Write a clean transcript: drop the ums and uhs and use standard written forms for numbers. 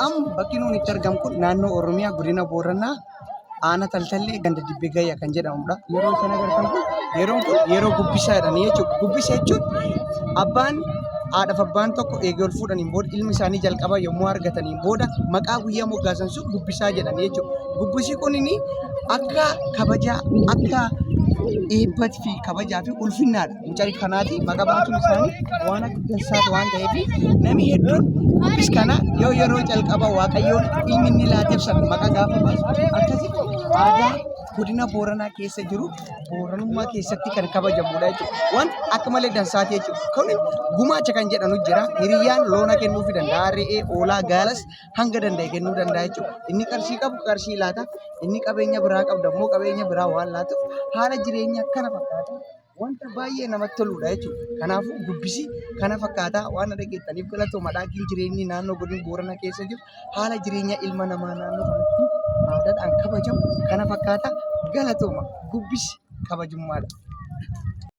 Amma bakki nuun itti argamu kun naannoo Oromiyaa godina Booranaa aanaa Taltallee ganda Dibbee Gayyaa kan jedhamudha. Yeroo isin agartan kun yeroon kun yeroo gubbisaa jedhanii jechuudha. Gubbisa jechuun abbaan haadhaaf abbaan tokko eegee ol fuudhaniin booda ilmi isaanii jalqaba yommuu argataniin booda maqaa guyyaa moggaasan sun gubbisaa jedhanii jechuudha. Gubbisi kun akka kabajaa akka eebbaa fi kabajaa fi ulfinnaadha. Mucaa kanaati maqaa baasuun isaanii waan akka dansaati waan ta'eef namni hedduun gubbis kana yoo yeroo calqaba Waaqayyoon ilmi inni laateef sana maqaa gaafa baasu akkasitti aadaa godina Booranaa keessa jiru Booranummaa keessatti kan kabajamudha jechuudha. Wanti akka malee dansaati jechuudha. Kun gumaacha kan jedhanu jira. Hiriyyaan loona kennuufii danda'a. Re'ee, hoolaa, gaalas hanga danda'e kennuu danda'a jechuudha. Inni qarshii qabu qarshii laata. Inni qabeenya biraa qabdu ammoo qabeenya biraa waan laatuuf haala jireenya kana fakkaata. Wanta baay'ee namatti toludha jechuudha. Kanaafuu gubbisi kana fakkaata waan na dhageettaniif galatooma dhaagiin jireenyi naannoo godina Booranaa keessa jiru haala jireenya ilma namaa naannoo kanatti aadaadhaan kabajamu kana fakkaata galatooma gubbisi kabajummaadha.